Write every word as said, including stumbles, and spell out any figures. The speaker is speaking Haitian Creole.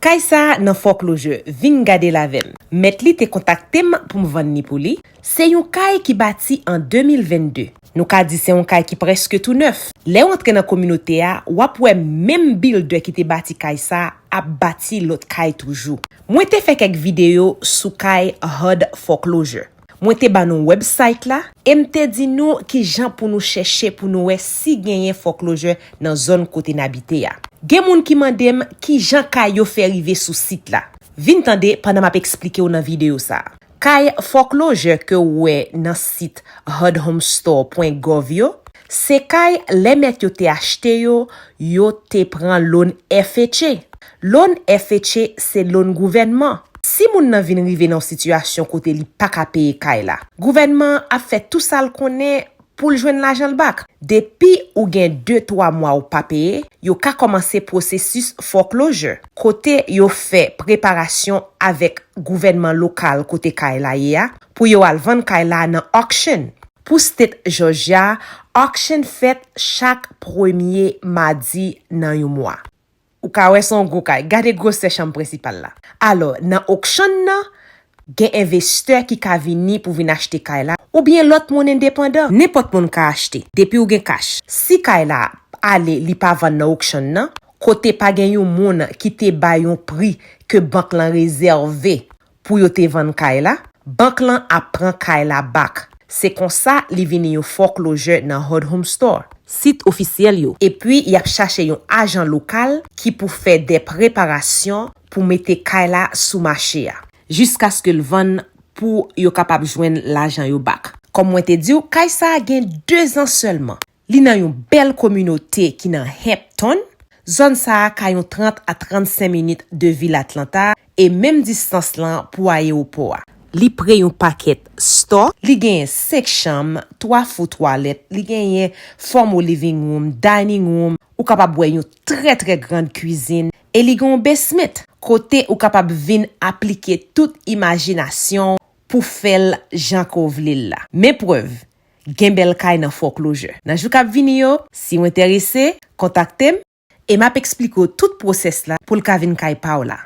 Kay sa a nan Foreclosure, vin gade l avè m. Mèt li te kontakte m pou m vann li pou li. Se yon kay ki bati an de mil vennde. Nou ka di se yon kay ki prèske tou nèf. Lè w antre nan kominote a, w ap wè menm bildè ki te bati kay sa a ap bati lòt kay toujou. Mwen te fè kèk videyo sou kay H U D Foreclosure. Mwen te ba nou website la, e m te di nou ki jan pou nou chèche pou nou wè si genyen foreclosure nan zòn kote n abite a. Gen moun ki mande m ki jan kay yo fè rive sou sit la. Vin tande pandan m ap eksplike w nan videyo sa a. Kay foreclosure ke w wè nan sit H U D homestore pwen gov yo, se kay lè mèt yo te achte yo, yo te pran loan F H A. Loan F H A se loan gouvènman. Si moun nan vin rive nan yon sitiyasyon kote li pa ka peye kay la, gouvènman an ap fè tou sa l konnen pou l jwenn lajan l back. Depi ou gen de twa mwa ou pa peye, yo ka kòmanse pwosesis foreclosure, kote yo fè preparasyon avèk gouvènman lokal kote kay la ye a pou yo al vann kay la nan auction. Pou State Georgia, auction fèt chak premye madi nan yon mwa. Ou ka wè se yon gwo kay. Gade gwosè chanm prensipal la. Alò, nan auction nan, gen envestè ki ka vini pou vin achte kay la, oubyen lòt moun endepandan. Nenpòt moun ka achte, depi w gen kach. Si kay la ale, li pa vann nan auction nan, kote pa gen yon moun ki te bay yon pri ke bank lan rezève pou yo te vann kay la, bank lan ap pran kay la back. Se konsa li vini yon foreclosure nan H U D homestore. Sit ofisyèl yo. Epi, y ap chache yon ajan lokal ki pou fè de preparasyon pou mete kay la sou mache a, jiskaske l vann pou yo kapab jwenn lajan yo back. Kòm mwen te di w, kay sa a gen de zan sèlman. Li nan yon bèl kominote ki nan Hampton. Zòn sa a ka yon trant a trannsenk minit de vil Atlanta e menm distans lan pou ayewopò a. Li pre yon pakèt store. Li genyen senk chanm, twa fou twalèt, li genyen formal living room, dining room, ou kapab wè yon trè trè grand kwizin, e li gen yon basement, kote ou kapab vin aplike tout imajinasyon w pou fè l jan ke w vle l la. Men prèv, gen bèl kay nan foreclosure. Nan jou k ap vini yo, si w enterese, kontakte m, e m ap eksplike w tout pwosès la pou l ka vin kay pa w la.